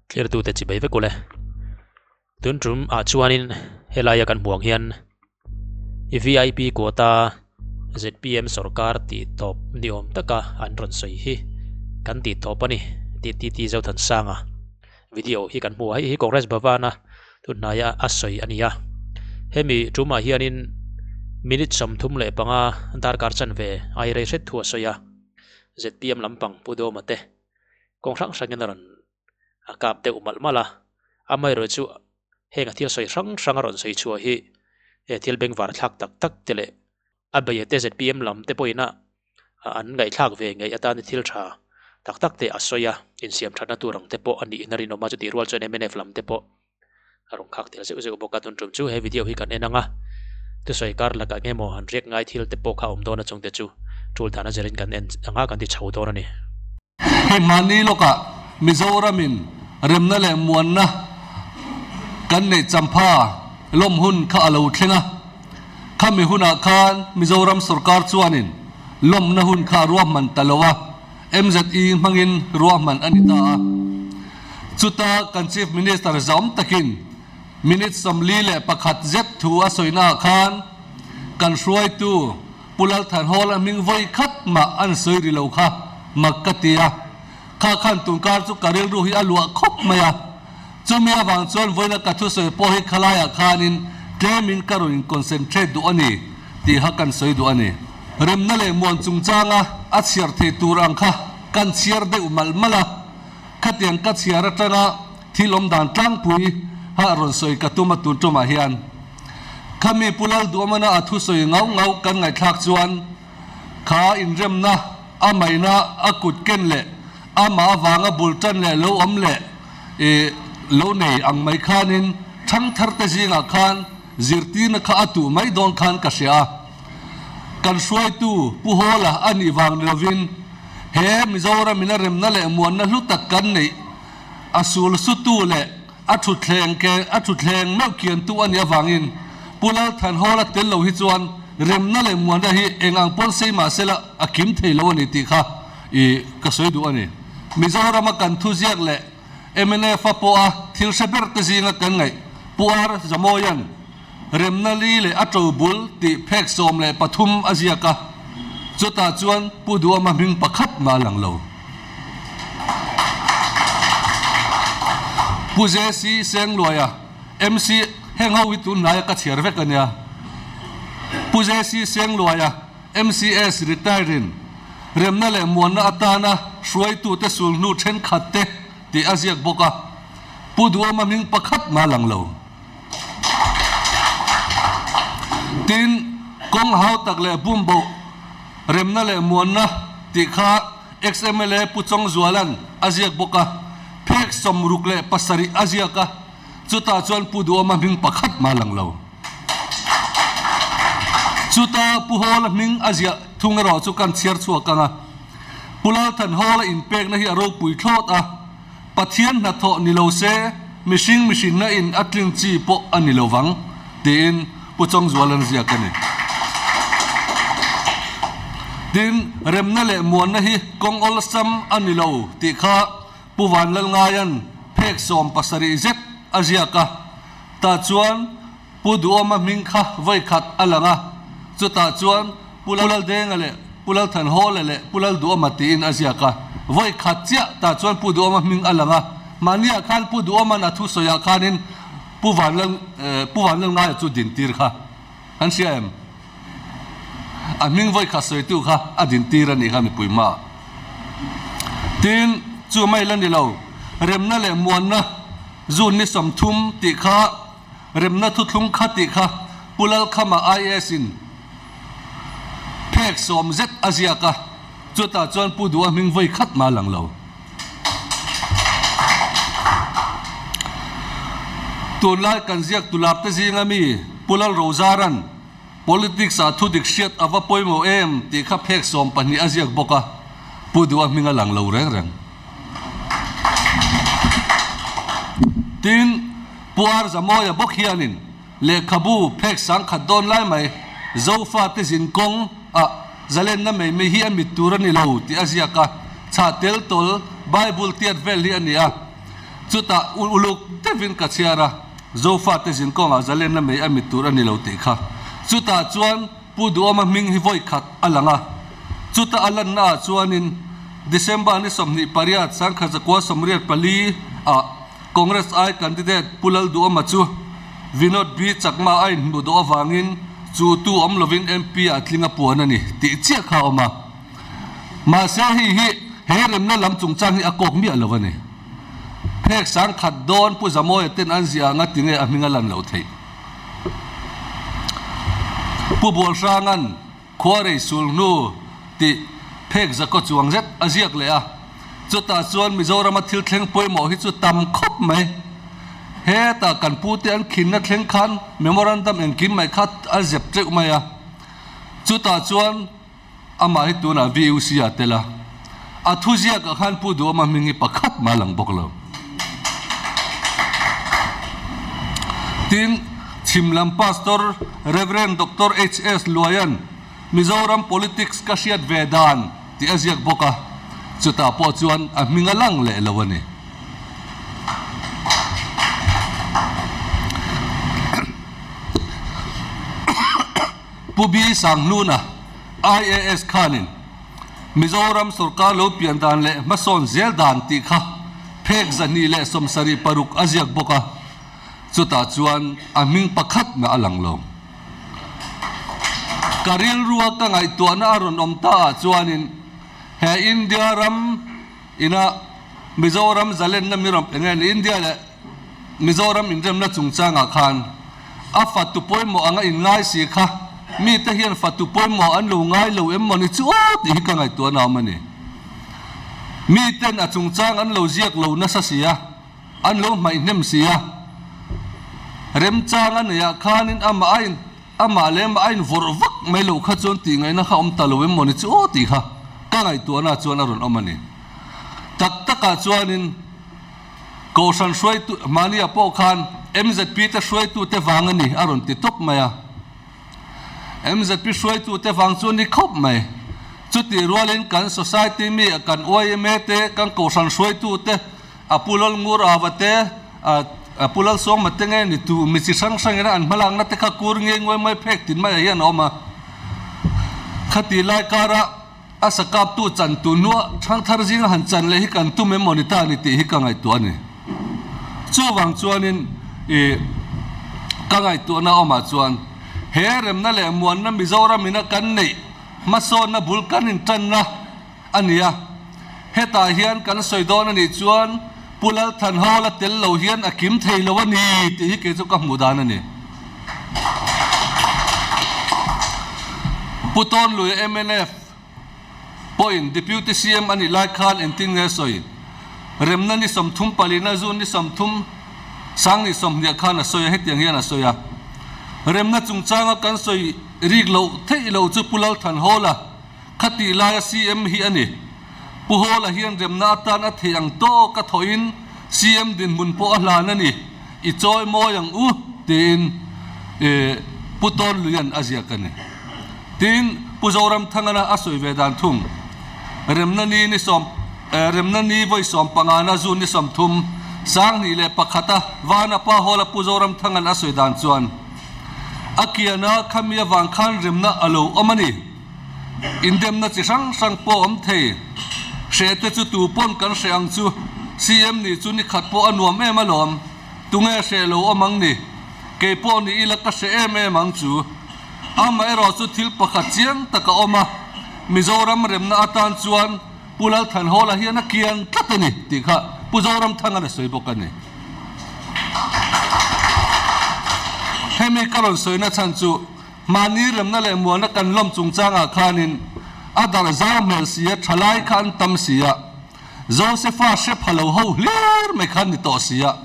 Thlirtute chibai vek ule. Tun tum ah chuanin helaia kan hmuh ang hian VIP quota ZPM sorkar tih tawp ni awm taka an rawn sawi hi kan tih tawp a ni tih TT Zothansanga video hi kan hmu a, hei hi Congress Bhavan-a tunhnaia a sawi a ni a. Hemi tumah hianin minute 35 darkar chanve ai rei hret thu a sawi a, ZPM lampang Pu Dawma te kawng hrang hrangin a rawn a kap deuh malh malh a, amaherawh chu heng a thil sawi hrang hrang a rawn sawi chhuah hi he thil bengvar thlak tak tak te leh a beia te zpm lam te pawhin a an ngaihthlak ve ngei atana thil tha tak tak te a sawi a, insiam thatna tur ang te pawh a niin a rinawm a, chutih rual chuan mnf lam te pawh a rawn khak tel zeuh zeuh bawk a, tun tum chu he video hi kan en ang a, thusawi kar lakah nge maw han riak ngai thil te pawh kha a awm dawn a chung te chu tul dan a zirin kan en ang a kan ti chho dawn a ni. Hei mahni lawkah Mizoramin remna leh muanna kan neih champha lawm hun kha a lo thleng a, khami hunah khan Mizoram sorkar chuanin lawmna hun kha a ruahman ta lo a, MZE hmangin ruahman a ni ta a. Chuta kan Chief Minister zam takin minute 41 zet thu a sawinaah khan kan hruaitu Pu Lalthanhawla hming vawi khat mah an sawi ri lo kha mak ka ti a, kha khan tunkar chu ka rilru hi a luah khawp mai a. Chumi avang chuan vawiina ka thusawi pawh hi khalaiah khanin tlemin ka rawn in concentrate duh a ni tiha kan sawi duh a ni. Remna leh muan chungchanga a chhiar thei tur ang kha kan chhiar deuh malh malh a, khatiang ka chhiar atanga thil awm dan tlangpui ha rawn sawi ka tum a tun tumah hian. Khami Pu Lalduamana a thusawi ngau ngau kan ngaihthlak chuan kha inremna a maina a kut ken leh amah avanga bul tan leh lo awm leh i lo nei ang mai khanin thangthar te zingah khan zirtirna kha a tuh mai dawn khan ka hria a. Kan hruaitu Pu Hawla a nih vang ni lovin he Mizoram in a remna leh muanna hlu tak kan neih a sul sutu leh A thutthleng ke a thutthleng meuh kiantu a nih avangin Pu Lalthanhawla tel lo hi chuan remna leh muanna hi eng ang pawn sei mah sela a kim thei lo a ni tih kha i ka sawi duh a ni. Mizorama kan thuziak leh mnf a pawha thil hre ber te zinga kan ngaih Pu R Zamoian remna li leh a to bul tih phek 13 a ziak a, chutah chuan Pu Duhawma hming pakhat mah a lang lo. Pu JC Sengluaia, MC, heng ho hi tun hnaia ka chhiar vek a nia. Pu JC Sengluaia, MCS retired in remna leh muanna atana hruaitute sulhnu thenkhat te tih a ziak bawk a, Pu Duhawma hming pakhat mah a lang lo. Tin, kawng hau tak leh bumboh remna leh muanna tih kha ex-MLA Pu Chawngzuala'n a ziak bawk a, phek 67 a ziak a, chutah chuan Pu Duhawma hming pakhat mah a lang lo. Chuta Pu Hawla hming a ziah thung erawh chu kan chhiar chhuak ang a, Pu Lalthanhawla inpekna hi a ropui thlawt a, Pathian hnathawh ni lo se, mihring mihrinna in a tling chi pawh a ni lo vang, tiin Pu Chawngzuala'n ziak a ni. Tin, remna leh muanna hi kawng awlsam a ni lo tih kha Pu Vanlalngaia'n phek 17 zet a ziak a, tah chuan Pu Duhawma hming kha vawi khat a lang a, chutah chuan Pu Laldenga leh Pu Lalthanhawla leh Pu Lalduhawma tiin a ziak a, vawi khat chiah tah chuan Pu Duhawma hming a lang a, mahniah khan Pu Duhawma'n a thusawiah khanin Pu Vanlal Pu Vanlalngaia chu dintir kha an hria em? A hming vawi khat sawitu kha a dintir a nih kha mipui hmaah. Tin, chu mai la ni lo, remna leh muanna June ni 30 tih kha Remna thuthlung kha tih kha Pu Lalkhama IAS in phek 10 zet a ziak a, chutah chuan Pu Duha hming vawi khat mah a lang lo. Tunlai kan ziak tulak te zinga mi Pu Lalrozaran politics ah thu dik hriat a va pawimawh em tih kha phek 12 a ziak bawk a, Pu Duha hming a lang lo reng reng. Tin, Pu Ar Zamawia bawk hianin lehkhabu phek 10,000 dawn lai mai Zofate zin kawng ah zalenna mai mai hi a mit tur a ni lo tih a ziak a, chhah tel tawl Bible tiat vel hi a ni a. Chutah uluk deuhin ka chhiar a, Zofate zinkawngah zalenna mei a mit tur a ni lo tih kha. Chutah chuan Pu Duhawma hming hi vawi khat a lang a. Chuta a lannaah chuanin December ni 28, 1984 ah Congress I candidate Pu Lalduhawma chu Vinod B Chakma a inhmuh dawh avangin chu tu awm lovin MP ah tling a puan a ni tih chiah kha a awm a. Mahse hei hi he remna lam chungchang hi a kawk miah lo a ni. Phek sang khat dawn Pu Zamawia ten an ziah anga tinge a hming a lan loh theih. Pu Bualhranga'n Khuarei sul hnu tih phek zakaw chuang zet a ziak leh a, chutah chuan Mizorama thil thleng pawimawh hi chu tam khawp mai. Hetah kan pute an khinna thleng khan memorandum engkim mai kha a zep teuh mai a, chutah chuan amah hi tunah VUC ah tel a, a thuziakah khan Pu Duhawma hming hi pakhat mah a lang bawk lo. Tin, chhim lam Pastor Rev. Doctor HS Luaia'n Mizoram politics ka hriat ve dan tih a ziak bawk a, chutah pawh chuan a hming a lang leh lo a ni. Pu B Sanghnuna, IAS khanin Mizoram sorkar lo pian dan leh hmasawn zel dan tih kha phek 276 a ziak bawk a, chutah chuan a hming pakhat mah a lang lo. Ka rilrua ka ngaihtuahna a rawn awm ta ah chuanin he India ram ina Mizoram zalenna mi rawn enge ni India leh Mizoram inremna chungchangah khan a fatu pawimawh anga inngai si kha mite hian fatu pawimawh an lo ngai lo em mawni chu aw tih hi ka ngaihtuah na awm a ni. Miten a chungchang an lo ziak lo nasa si a, an lo hmaihnem si a. Remchang a neihah khanin amah a in amah leh amah a invawrh vak mai loh kha chuan tih ngaihna kha awm ta lo em mawni chu aw tih kha ka ngaihtuahna chuan a rawn awm a ni. Tak takah chuanin. Kohhran hruaitu Hmania pawh khan MZP te hruaitute vang a ni a rawn ti tawp mai a. MZP hruaitute vang chu a ni khawp mai. Chutih rualin kan society mi kan yma te, kan kohhran hruaitute, a Pu Lalngur Ava te, a Pu Lalsawngma te nge ni tu mi chi hrang hrangin an hmalakna te kha kur nge nguai mai phek tin maiah hian a awm a. Khati lai karah A sakaptu chantu hnua thangthar zinga han chan leh hi kan tum em maw ni ta ni tih hi ka ngaihtuah a ni. Chuvang chuanin i ka ngaihtuahna awmah chuan he remna leh muanna Mizoram ina kan neih hmasawnna bul kan intanna a ni a. Hetah hian kan sawi dawn a nih chuan Pu Lalthanhawla tel lo hian a kim thei lo a ni tih hi kei chu ka hmuh dan a ni. Pu Tawnlui mnf pawhin Deputy CM a nih lai khan engtin nge sawi? Remna ni 30 palina June ni 30 sang ni 20 khan a sawi a, hetiang hian a sawi a, Remna chungchanga kan sawi rik loh theih loh chu Pu Lalthanhawla Khatih laia CM hi a ni. Pu Hawla hian remna atan a theih ang tawk a thawhin CM dinhmun pawh a hlan a ni. I chawi mawi ang u, tiin Pu Tawnluia'n a ziak a ni. Tin, Pu Zoramthangana a sawi ve dan thung. Remna ni ni sawm, remna ni vawi 15na June ni 30, 2001a Vanapa Hawla Pu Zoramthanga'n a sawi dan chuan, A kiana khami avang khan remna a lo awm a ni. Indemna chi hrang hrang pawh awm thei. Hre te chu tu pawn kan hre ang chu. CM nih chu ni khat pawh a nuam em alawm. Tunge hre lo awm ang ni? Kei pawh ni ila ka hre em em ang chu. Amaherawh chu thil pakhat chiang tak a awm a, Mizoram remna atan chuan Pu Lalthanhawla hian a kian tlat a ni tih kha Pu Zoramthanga'n a sawi bawk a ni. Hemi ka rawn sawina chhan chu Mahni remna leh mualna kan lawm chungchangah khanin a darh zau hmel si a, thalai kha an tam si a, Josefa hre pha lo ho hlir mai khan ni tawh si a.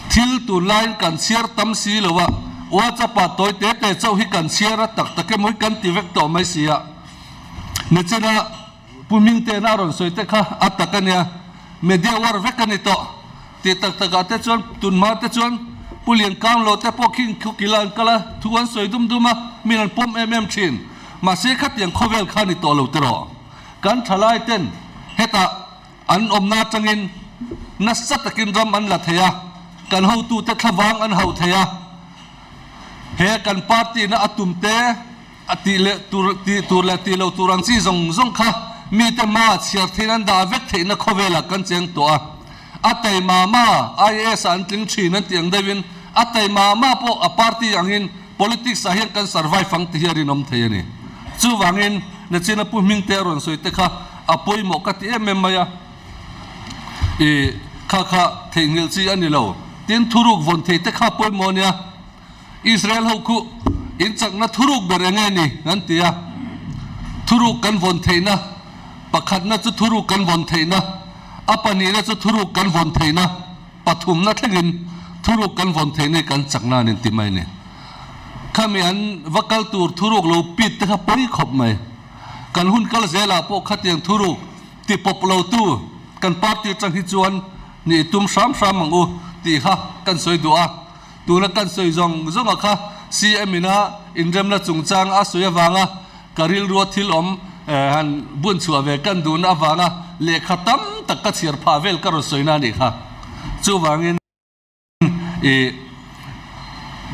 Thil tunlaiin kan chhiar tam si lo a, WhatsApp-ah tawi te te chauh hi kan chhiar a, tak tak emaw hi kan ti vek tawh mai si a. Nichina Pu Mingtena a rawn sawi te kha a tak a nia, media war vek a ni tawh. Tih tak takah te chuan tunhma te chuan Pu Liankang lo te pawh khi khukila an kal a, thu an sawi dum dum a, min an pawm em em thin. Mahse khatiang khawvel kha ni tawh lo tiraw. Kan thalai ten hetah an awmna atangin Nasa takin ram an la thei a, kan hotute thlavang an hauh thei a. He kan party na a tum te, a tih leh tur, tih tur leh tih lo tur ang chi zawng zawng kha mite hmaah chhiar theiin an dah vek theihna khawvelah kan cheng tawh a. A taima ma IAS ah an tling thin an tih ang deuhin a taima ma pawh a party angin politics ah hian kan survive ang ti hi a rinawm thei a ni. Chuvangin Nachina Pu Hmingte a rawn sawi te kha a pawimawh ka ti em em mai a. I kha kha theihnghilh chi a ni lo. Tin thuruk vawn thei te kha pawimawh a nia. Israel ho khu in chakna thuruk ber eng nge ni an ti a, thuruk kan vawn theihna, pakhatna chu thuruk kan vawn theihna, a pahnihna chu thuruk kan vawn theihna, pathumna thlengin thuruk kan vawn theihna hi kan chakna an inti mai a ni. Khami an va kal tur thuruk lo pit te kha pawi khawp mai. Kan hun kal zelah pawh khatiang thuruk ti pawp lo tu kan party atang hi chuan nih tum hram hram ang u tih kha kan sawi duh a. Tuna kan sawi zawng zawnga kha CM ina inremna chungchang a sawi avanga ka rilrua thil awm han bun chhuah ve kan duhna avanga lehkha tam tak ka chhiar phah vel ka rawn sawina a nih kha. Chuvangin i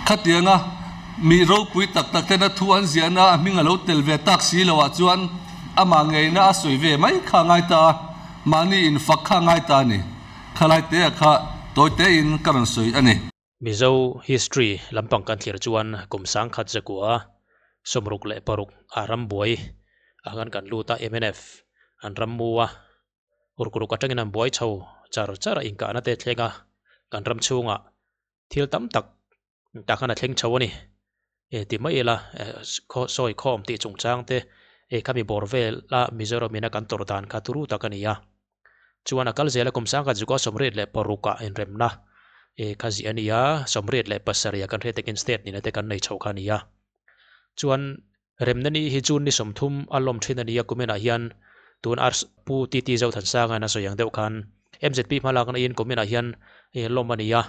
khatianga mi ropui tak tak tena thu an ziahna a hming a lo tel ve tak si loah chuan amah ngeina a sawi ve mai kha a ngai ta a, mahni infak kha a ngai ta a ni. Khalai te a kha tawi te in ka rawn sawi a ni. Mizo history lampang kan thlir chuan kum sangkhat zakua 66 a rambuai ang an kan lut a mnf an rammu a urkuruk atangin an buai chho char char a inkahna te thleng a kan ram chhungah thil tam tak tah khan a thleng chho a ni e ti mai ila sawi khawm tih chungchang te e khami bawr vela Mizoram ina kan tawrh dan kha turu tak a ni a chuan a kal zel a kum sangkhat zuka 86 ah inremna e kha ziah a ni a 87 ah kan hriat takin state nihna te kan nei chho kha a ni a chuan remna ni hi June ni 30 a lawm thin a ni a kuminah hian tun a Pu T T Zothansanga in a sawi ang deuh khan M Z P hmalakna in kuminah hian lawm a ni a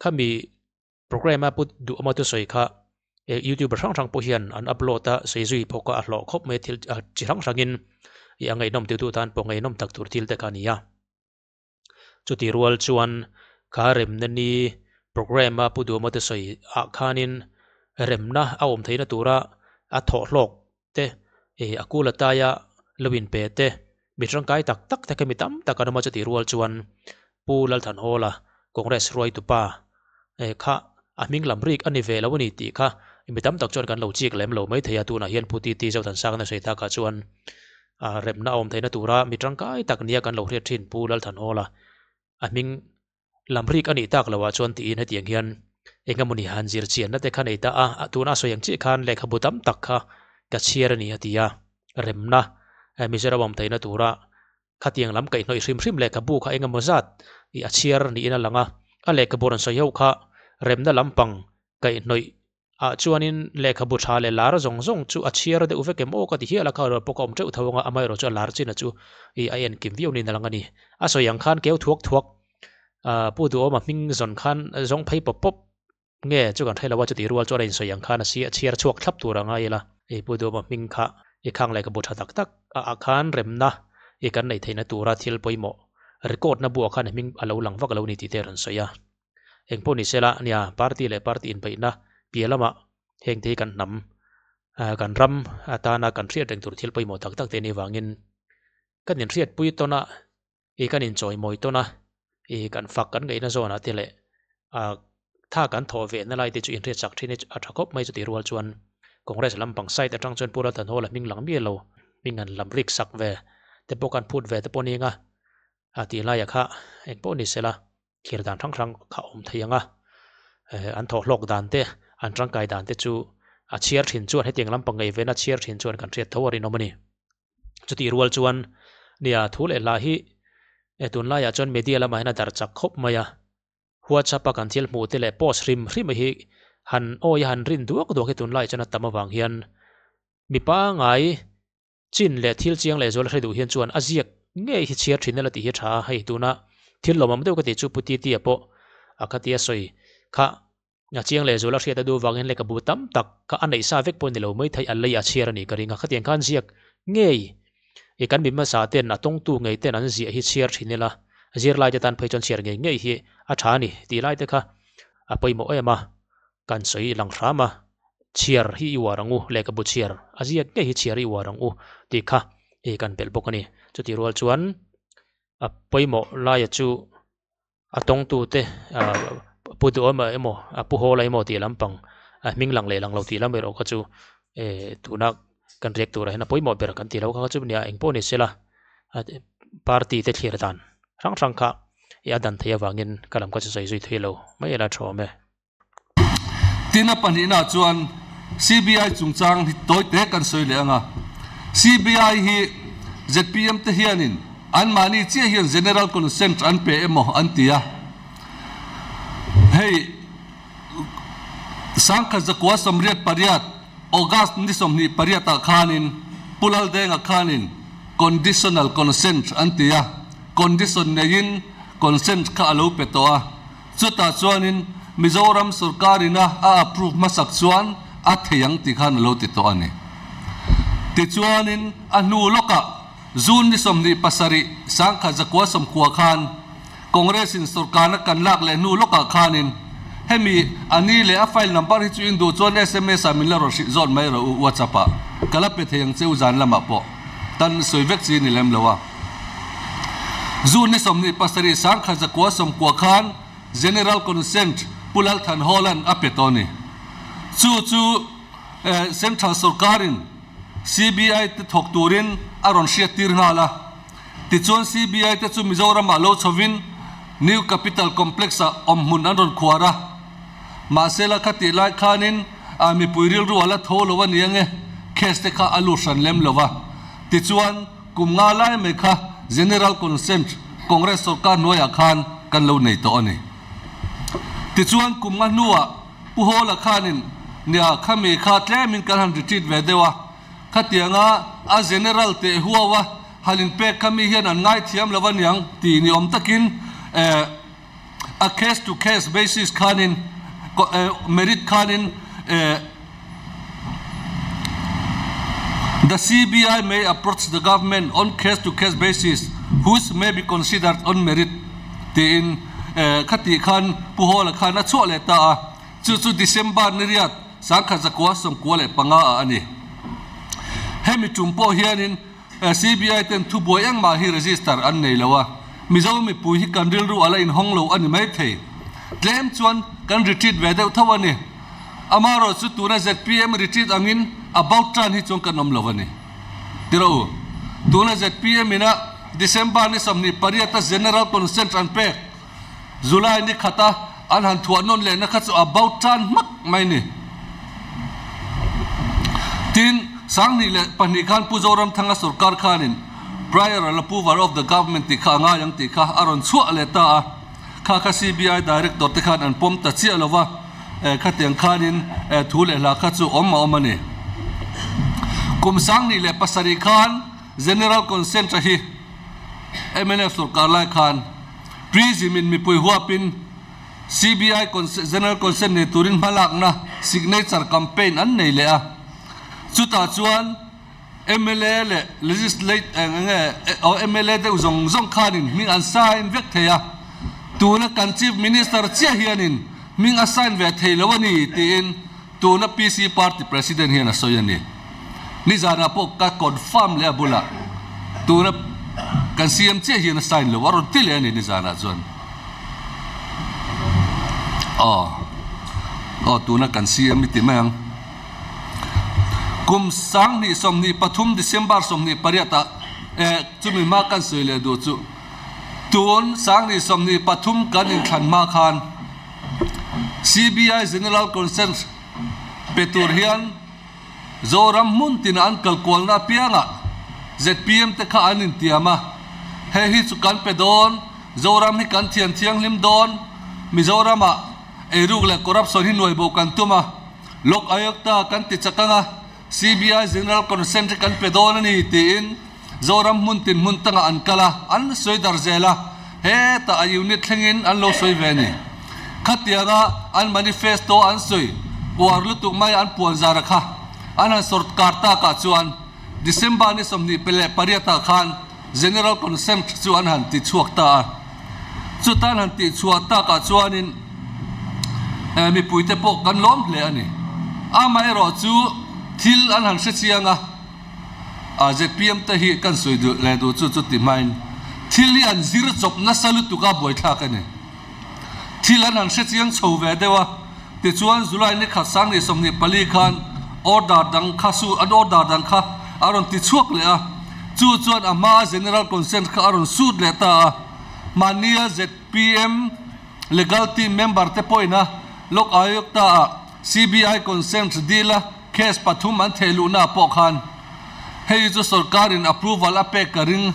khami Program a put duh awma thusawi kha youtuber hrang hrang pawh hian an upload a, sawi zui phawk a, a hlawh khawp mai a thil chi hrang hrangin ih a ngaihnawm tih duh tan pawh ngaihnawm tak tur thil te kha a ni a. Chuti rual chuan kha remna ni program a pu duh awma thusawi ah khanin remna a awm theihna tura a thawh hlawk te ih a kul ataia lo inpe te mi tangkai tak tak te kha mi tam tak an awm a chuti rual chuan Pu Lalthanhawla Congress hruaitupa eh kha a hming lam rik a ni ve lo a ni tih kha mi tam tak chuan kan lo chik lem lo mai thei a tunah hian Pu TT Zothansangna sawi takah chuan ah remna a awm theihna tura mi tangkai tak nia kan lo hriat thin Pu Lalthanhawla a hming lam rik a nih tak loah chuan tiin hetiang hian engemawni han zir chianna te kha nei ta a tuna sawi ang chiah khan lehkhabu tam tak kha ka chhiar a ni a ti a remna Mizoram awm theihna tura Khatiang lam kaihhnawih hrim hrim lehkhabu kha engemaw zat i a chhiar niin a lang a, a lehkhabu rawn sawi ho kha remna lampang kaihhnawih ah chuanin lehkhabu tha leh lar zawng zawng chu a chhiar deuh vek em aw ka ti hial a, kha erawh pawh ka awm teuh tho ang a, amaherawh chu a lar chin a chu i a enkim viau niin a lang a ni. A sawi ang khan keu thuak thuak ah Pu Duhawma hming zawn khan zawng phei pawp pawp nge chu kan hre lo a, chuti rual chuan a insawi ang khan a si a chhiar chhuak thlap tur a ngai ila. I Pu Duhawma hming kha i khang lehkhabu tha tak tak a ah khan remna i kan neih theihna tura thil pawimawh record na buah khan i hming a lo lang vak lo ni tih te a rawn sawi a. Engpawh ni sela nia party leh party inbeihna piah lamah heng te hi kan hnam kan ram atana kan hriat reng tur thil pawimawh tak tak te anih vangin kan inhriatpui tawn a i kan inchawimawi tawn a, i kan fak kan ngaihna zawnah te leh ah tha kan thawh ve na lai te chu inhriat chak thin hi a tha khawp mai chuti rual chuan Congress lampang side atang chuan Pu Lalthanhawla hming lang miah lo hming an lam rik sak ve te pawh kan phut ve te pawh ning a, a tih laiah kha engpawh ni sela thlir dan hrang hrang kha awm thei ang a, an thawh hlawk dan te an tangkai dan te chu a chhiar thin chuan hetiang lampang ngaih vena chhiar thin chuan kan hriat tho a rinawm a ni. Chutih rual chuan nia thu leh hla hi e tunlaiah chuan media lamah hian a darh chak khawp mai a, WhatsApp a kan thil hmuh te leh post hrim hrim hi han awi a han rin duak duak hi tunlaiah chuan a tam avang hian mi pangai chin leh thil chiang leh zual a hre duh hian chuan a ziak ngei hi chhiar thin ila tih hi a tha a, hei tuna thil lawmawm deuh ka tih chu Pu Titi-a pawh a khatia sawi kha A chiang leh zual a hriat a duh vangin lehkhabu tam tak kha a neih sa vek pawh ni lo mai thei a lei a chhiar a nih ka ring a, khatiang khan ziak ngei i kan mi hmasa ten a tawngtu ngei ten an ziah hi chhiar thin ila. Zirlaite tan phei chuan chhiar ngei ngei hi a tha a ni tih laite kha a pawimawh em a, kan sawi lang hram a, chhiar hi i uar ang u, lehkhabu chhiar a ziak ngei hi chhiar i uar ang u tih kha i kan belh bawk a ni. Chutih rual chuan a pawimawh laia chu a tawngtute pu duhawma emaw a pu hawla emaw tih lampang a hming lang leh lang lo tih lam erawh kha chu tuna kan riak turah hian a pawimawh ber kan tih loh kha chu nia engpawh ni sela party te thlir dan hrang hrang kha i a dan theih avangin ka lam kha chu sawi zui thei lo mai ila tha awm e. Tin a pahnihna chuan CBI chungchang hi tawi te kan sawi leh ang a, CBI hi zpm te hianin anmahni chiah hian general consent an pe emaw an ti a, hei sangkhat zakua 88 August ni 28 ah khanin Pu Laldenga khanin conditional consent an ti a, condition neiin consent kha a lo pe tawh a, chutah chuanin Mizoram sorkarina a approve hmasak chuan a thei ang tih khan a lo ti tawh a ni. Tichuanin a hnu lawkah June ni 27 1990 khan Congress in sorkarna kan lak leh hnu lawkah khanin hemi a ni leh a file number hi chu in duh chuan sms ah min la rawn hrih zawt mai rawh u WhatsApp ah ka la pe thei ang che u zan lamah pawh tan sawi vek chi ni lem lo a. June ni 27 1990 khan General Consent Pu Lalthan Hawla'n a pe tawh a ni. Chu chu Central sorkarin CBI te thawk turin a rawn hriattir nghal a. Tichuan CBI te chu Mizoramah lo chhovin New Capital Complex-ah awmhmun an rawn khuar a. Mahse la khatih lai khanin mipui rilru a la tho lo a ni ange, case te kha a lut hran lem lo va. Tichuan kum nga lai mai kha General Consent Congress sorkar hnuaiah khan kan lo nei tawh a ni. Tichuan kum nga hnuah Pu Hawla khanin nia khami kha tlemin kan han retreat ve deuh a, khatianga a General teh huau a han inpek kha mi hian an ngaithiam lo aniang tih ni awm takin a case to case basis khanin merit khanin The CBI may approach the government on case to case basis which may be considered on merit tiin khatih khan Pu Hawla khan a chhuah leh ta a, chu chu December ni riat 1995 ah a ni. Hemi tum pawh hianin CBI ten thubuai engmah hi register an nei lo a, Mizo mipui hi kan rilru a la inhawng lo a ni maithei. Tlem chuan kan retreat ve deuh tho a ni. Amaherawh chu tuna zpm retreat angin about tan hi chuan kan awm lo a ni. Tiraw u, tuna zpm ina December ni 28 a General Consent an pek, July ni khata an han thuah nawn lehna kha chu about tan hmak mai ni. Tin, 2002 khan Pu Zoramthanga sorkar khanin Prior Approval of the Government tih kha a ngai ang tih kha a rawn chhuah leh ta a, kha kha CBI Director te khan an pawm ta chiah lo va, khatiang khanin thu leh hla kha chu awm a awm a ni. Kum 2007 khan General Consent a hi mnf sorkar lai khan Prism in mipui huapin CBI General Consent nei turin hmalakna signature campaign an nei leh a, chutah chuan mla leh legislate eng nge aw mla deuh zawng zawng khanin hming an sign vek thei a, tuna kan Chief Minister chiah hianin hming a sign ve thei lo a ni tiin tuna PC party President hian a sawi a ni. Nizanah pawh ka confirm leh a bulah tuna kan CM chiah hian a sign lo a rawn ti leh a ni nizanah chuan. Aw aw tuna kan CM i ti mai ang. Kum 2023 December 28 ah eh chumi hma kan sawi leh duh chu tun 2023 kan inthlan hma khan CBI General Consent pe tur hian Zoram hmun tina an kal kualna apiangah zpm te kha an intiam a, hei hi chu kan pe dawn, Zoram hi kan thian thianghlim dawn, Mizoramah eiruk leh corruption hi nuai bo kan tum a, Lok Ayukta kan ti chak anga CBI General Consent hi kan pe dawn a ni tiin Zoram hmun tin hmun tangah an kal a, an sawi dar zel a, hetah a unit thlengin an lo sawi ve a ni. Khatianga an manifesto an sawi uar lutuk mai an puan zara kha an han sawrkar takah chuan December ni 28 ah khan General Consent chu an han ti chhuak ta a. Chutan han tih chhuah takah chuanin mipuite pawh kan lawm hle a ni. Amaherawhchu thil an han hre chiang a, zpm te hi kan sawi duh leh duh chu chuti hmain thil hi an zir chawp nasa lutuk a buaithlak a ni. Thil an han hre chiang chho ve deuh a, tichuan July ni khat sang ni 24 khan order dang kha su an order dang kha a rawn ti chhuak leh a, chu chuan a hmaa General Consent kha a rawn sut leh ta a, mahnia zpm Legal Team member te pawhin a Lok Ayukta ah CBI consent dil a case pathum an theh luhna ah pawh khan hei chu sorkarin approval a pek ka ring.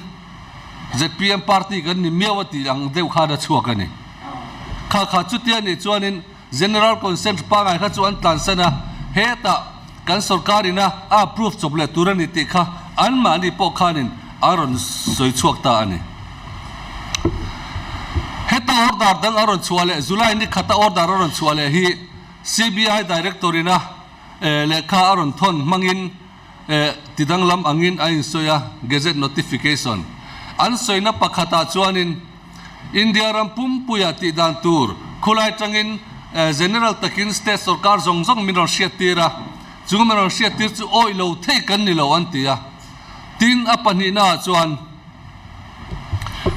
Zpm party kan ni miau a tih ang deuh khan a chhuak a ni. Kha kha chutia nih chuanin General Consent pangai kha chu an tlansan a, hetah kan sorkarin a a approve chawp leh tur a ni tih kha anmahni pawh khanin a rawn sawi chhuak ta a ni. Heta order dang a rawn chhuah leh July ni khata order a rawn chhuah leh hi CBI Director ina lehkha a rawn thawn hmangin Ti danglam angin a insawi a, Gazette Notification an sawina pakhatah chuanin India ram pumpuia tih dan tur khulai tangin General takin State sorkar zawng zawng min rawn hriattir a, chung min rawn hriattir chu awih lo thei kan ni lo an ti a. Tin, a pahnihnaah chuan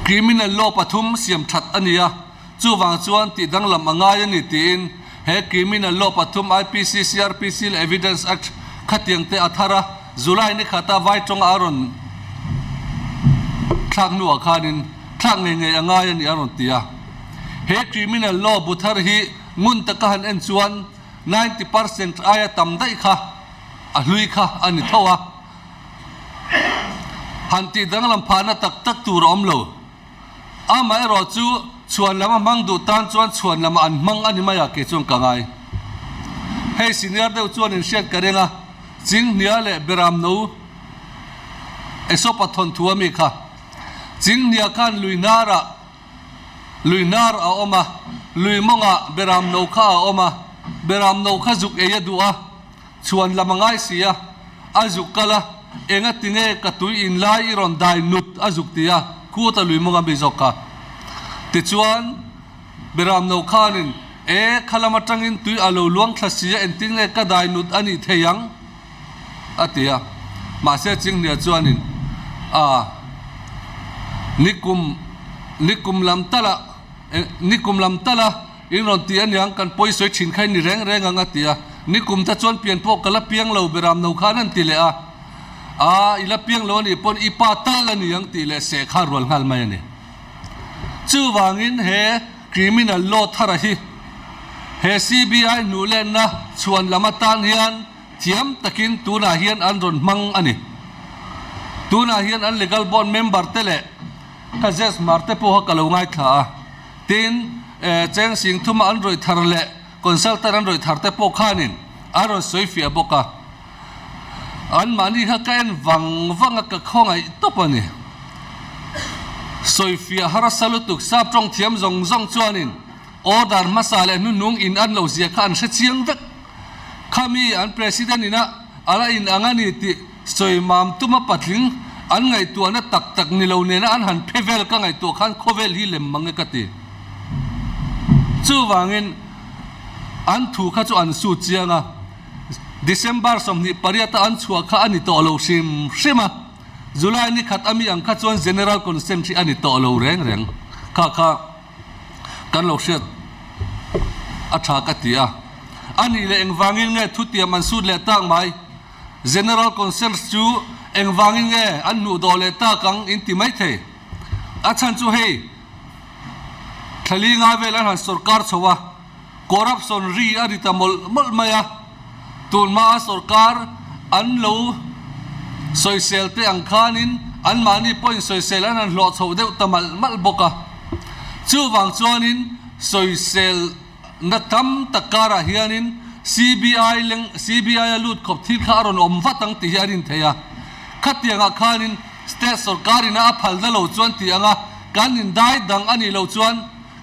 Criminal Law pathum siam that a ni a, chuvang chuan tih danglam a ngai a ni tiin he Criminal Law pathum IPC, CrPC leh Evidence Act khatiang te a thar a, July ni khata vai tawnga a rawn thlak hnuah khanin thlak ngei ngei a ngai a ni a rawn ti a. He Criminal Law bu thar hi ngun taka han en chuan 90% aia tam daih kha a hlui kha a ni tho a, han tih danglam phahna tak tak tur a awm lo. Amaherawh chu chhuan lam a hmang duh tan chuan chhuan lamah an hmang a ni mai a kei chuan ka ngai. Hei senior deuh chuan in hriat ka reng a, Chinghnia leh Beram no Aesop-a thawnthu a mi kha. Chinghnia khan lui hnarah lui hnar a awm a, lui mawngah Beram no kha a awm a, Beram no kha zuk ei a duh a, Chhuan lam a ngai si a, a zuk kal a, enga tinge ka tui in lai i rawn dai nut a zuk ti a, kut a lui mawng a mi zawk kha. Tichuan, Beram no khanin, E, kha lam atangin tui a lo luang thla si a, engtin nge ka dai nut a nih thei ang? a ti a. Mahse, Chinghnia chuanin, A, nikum, nikum lam tala, nikum lam tala, In rawn ti aniang, kan pawi sawi thin kha i ni reng reng ang a ti a. Nikum te chuan pian pawh ka la piang lo beram no khan an ti leh a. Aa, i la piang lo anih pawn i pa tal a ni ang tih leh seh kha rual nghal mai a ni. Chuvangin he criminal law thara hi he CBI hnuhlenna chhuan lam atan hian thiam takin tunah hian an rawn hmang a ni. Tunah hian an legal board member te leh ka zes mar te pawha ka lo ngaithla a. Tin, cheng sing thuma an rawih thar leh consultant an rawih thar te pawh khanin an rawn sawi fiah bawk a. Anmahni kha ka en vang vang a, ka khawngaih tawp a ni. Sawi fiah harsa lutuk sap tawng thiam zawng zawng chuanin order hmasa leh hnuhnung in an lo zia kha an hre chiang vek. Khami an president ina a la in ang a ni tih Sawi mam tuma patling an ngaihtuahna tak tak ni lo nena an han phe vel ka ngaihtuah khan khawvel hi lem mang e ka ti. Chuvangin an thu kha chu an sut chiang a, December 28 a an chhuah kha a ni tawh lo hrim hrim a, July ni khat ami ang kha chuan General Consent hi a ni tawh lo reng reng. Kha kha kan lo hriat a tha ka ti a. A nih leh engvangin nge thutiam an sut leh tak mai? General Consent chu engvangin nge an hnuh dawh leh tak ang in ti mai thei. A chhan chu hei thlali nga vel an han sorkar chho a, corruption ri a ri ta mawlh mawlh mai a, tunhma a sorkar an lo sawisel te ang khanin anmahni pawhin sawisel an han hlawh chho deuh ta malh malh bawk a. Chuvang chuanin sawisel Na tam tak karah hianin CBI leng CBI a lut khawp thil kha a rawn awm vat ang tih hi a rin theih a. Khatiangah khanin state sorkarin a phal na lo chuan tih anga kan indai dang a nih loh chuan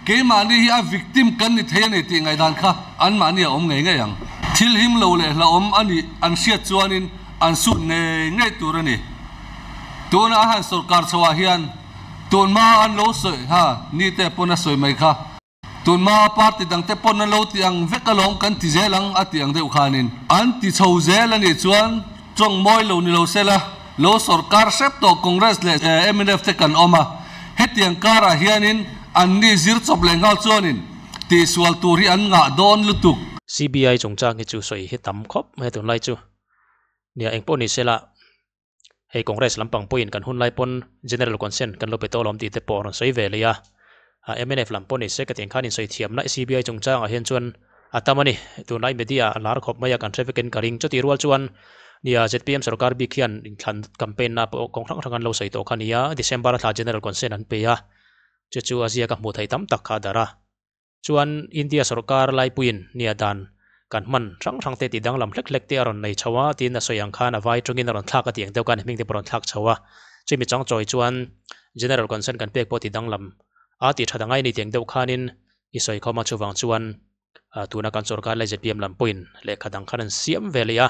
keimahni hi a victim kan ni thei a ni tih ngaihdan kha anmahni a awm ngei ngei ang. Thil him lo leh hlauhawm a nih an hriat chuanin an sut ngei ngei tur a ni. Tuna a han sorkar chhoah hian. Tun hma an lo sawi ha ni te pawn a sawi mai kha. Tun hma party dang te pawn an lo ti ang vek alawm kan ti zel ang a ti ang deuh khanin. An ti chho zel a nih chuan tawng mawi lo ni lo sela lo sawrkar hrep tawh Congress leh mnf te kan awm a, hetiang karah hianin an ni zir chawp leh nghal chuanin tihsual tur hi an ngah dawn lutuk. CBI chungchang hi chu sawi hi tam khawp mai tunlai chu nia engpawh ni sela. Hei Congress lampang pawhin kan hunlai pawn General Consent kan lo pe tawh alawm tih te pawh a rawn sawi ve leh a. Mnf lam pawh ni se ka tiang khan insawi thiamna CBI chungchangah hian chuan a tam a ni. Tunlai media a lar khawp mai a, kan hre vekin ka ring. Chutih rual chuan nia zpm sorkar bik hian inthlan campaign na pawh kawng hrang hrang an lo sawi tawh kha nia. December thla General Consent an pe a, chu chu a ziaka hmuh theih tam tak kha a darh a. Chuan India sorkar laipuiin nia dan kan hman hrang hrang te tih danglam hlek hlek te a rawn nei chho a, tiin a sawi ang khan a vai tawngin a rawn thlak a tih ang deuh khan hming te pawh a rawn thlak chho a. Chumi chang chawi chuan General Consent kan pek pawh tih danglam a tih that angai a ni tih ang deuh khanin i sawi khawm a, chuvang chuan tuna kan sorkar lai zpm lam pawhin lehkha dang khan an siam ve leh a.